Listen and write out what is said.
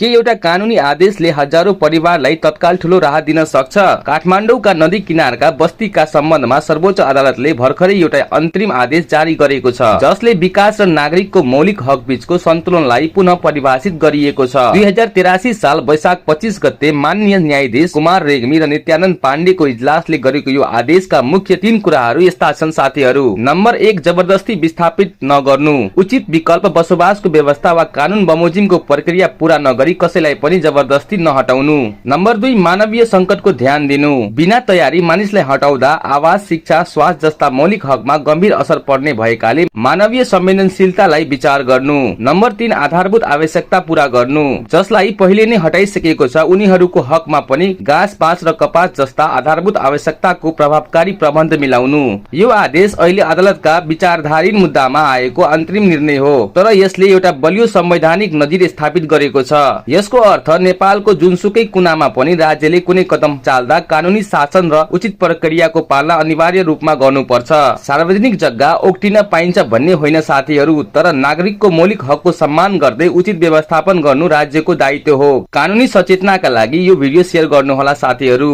के एउटा कानूनी आदेशले हजारौं परिवारलाई तत्काल ठूलो राहत दिन सक्छ? काठमाडौँका नदी किनारका बस्तीका सम्बन्धमा सर्वोच्च अदालतले भर्खरै एउटा अन्तरिम आदेश जारी गरेको छ, जसले विकास र नागरिकको मौलिक हक बीचको सन्तुलनलाई पुनः परिभाषित गरिएको छ। 2083 साल वैशाख 25 गते माननीय न्यायाधीश कुमार रेग्मी र नित्यानन्द पाण्डेको इजलासले गरेको यो आदेशका मुख्य 3 कुराहरू यस्ता छन् साथीहरू। नम्बर 1, जबरजस्ती विस्थापित नगर्नु। उचित विकल्प बसोबासको व्यवस्था वा कानून बमोजिमको प्रक्रिया पूरा नगरी कसैलाई पनि जबरजस्ती नहटाउनु। नम्बर 2, मानवीय संकटको ध्यान दिनु। बिना तयारी मानिसलाई हटाउँदा आवास, शिक्षा, स्वास्थ्य जस्ता मौलिक हकमा गम्भीर असर पर्ने भएकाले मानवीय संवेदनशीलतालाई विचार गर्नु। नम्बर 3, आधारभूत आवश्यकता पूरा गर्नु। जसलाई पहिले नै हटाइसकेको छ उनीहरूको हकमा पनि घाँस, बाँस र कपास जस्ता आधारभूत आवश्यकताको प्रभावकारी प्रबन्ध मिलाउनु। यो आदेश अहिले अदालतका विचाराधीन मुद्दामा आएको अन्तरिम निर्णय हो, तर यसले एउटा बलियो संवैधानिक नजिर स्थापित गरेको छ। यसको अर्थ नेपालको जुनसुकै कुनामा पनि राज्यले कुनै कदम चाल्दा कानूनी शासन र उचित प्रक्रियाको पालना अनिवार्य रूपमा गर्नुपर्छ। सार्वजनिक जग्गा ओक्टिन पाइन्छ भन्ने होइन साथीहरू, तर नागरिकको मौलिक हकको सम्मान गर्दै उचित व्यवस्थापन गर्नु राज्यको दायित्व हो। कानूनी सचेतनाका लागि यो भिडियो शेयर गर्नुहोला साथीहरू।